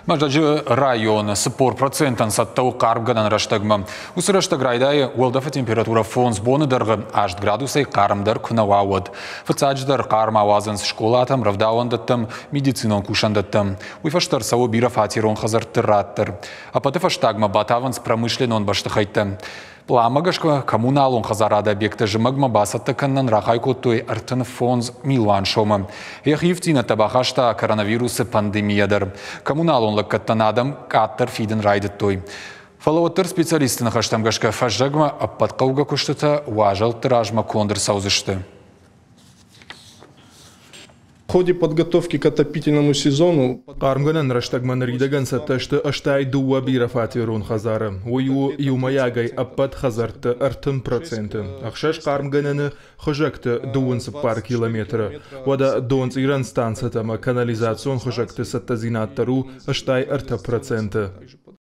Мӕздӕджы районы 40%-ӕн цӕттӕ у хъармгӕнӕн рӕстӕгмӕ. Уыцы рӕстӕг райдайы уӕлдӕфы температурӕ 5 боны дӕргъы 8 градусӕй хъармдӕр куы нӕ уа, уӕд. Фыццаджыдӕр хъарм ауадзынц скъолатӕм, рӕвдауӕндӕттӕм, медицинон кусӕндӕттӕм. Уый фӕстӕ ӕрцӕуы бирӕфатерон хӕдзӕртты рад дӕр. Ӕппӕты фӕстагмӕ батавынц промышленнон бӕстыхӕйттӕ. Пъланмӕ гӕсгӕ коммуналон хӕдзарады объекттӕ зымӕгмӕ бацӕттӕ кӕнынӕн рахай кодтой 35 милуан сомы. Йӕхи ивддзинӕдтӕ бахаста коронавирусы пандемийӕ дӕр. Коммуналон лӕггӕдтӕн адӕм къаддӕр фидын райдыдтой. Фӕлӕ уӕддӕр специалистты ныхӕстӕм гӕсгӕ фӕззӕгмӕ ӕппӕт хъӕугӕ куыстытӕ уазӕлтты размӕ конд ӕрцӕудзысты. В ходе подготовки к отопительному сезону Хъармгӕнӕн рӕстӕгмӕ ныридӕгӕн цӕттӕ сты 82 бирӕфатерон хӕдзары. Уый у иумӕйагӕй ӕппӕт хӕдзӕртты 30%. Ӕхсӕз хъармгӕнӕны хызӕгты 24 километры. Уӕдӕ донцъирӕн станцӕтӕ ӕмӕ канализацион хызӕгты цӕттӕдзинад дӕр у 83%.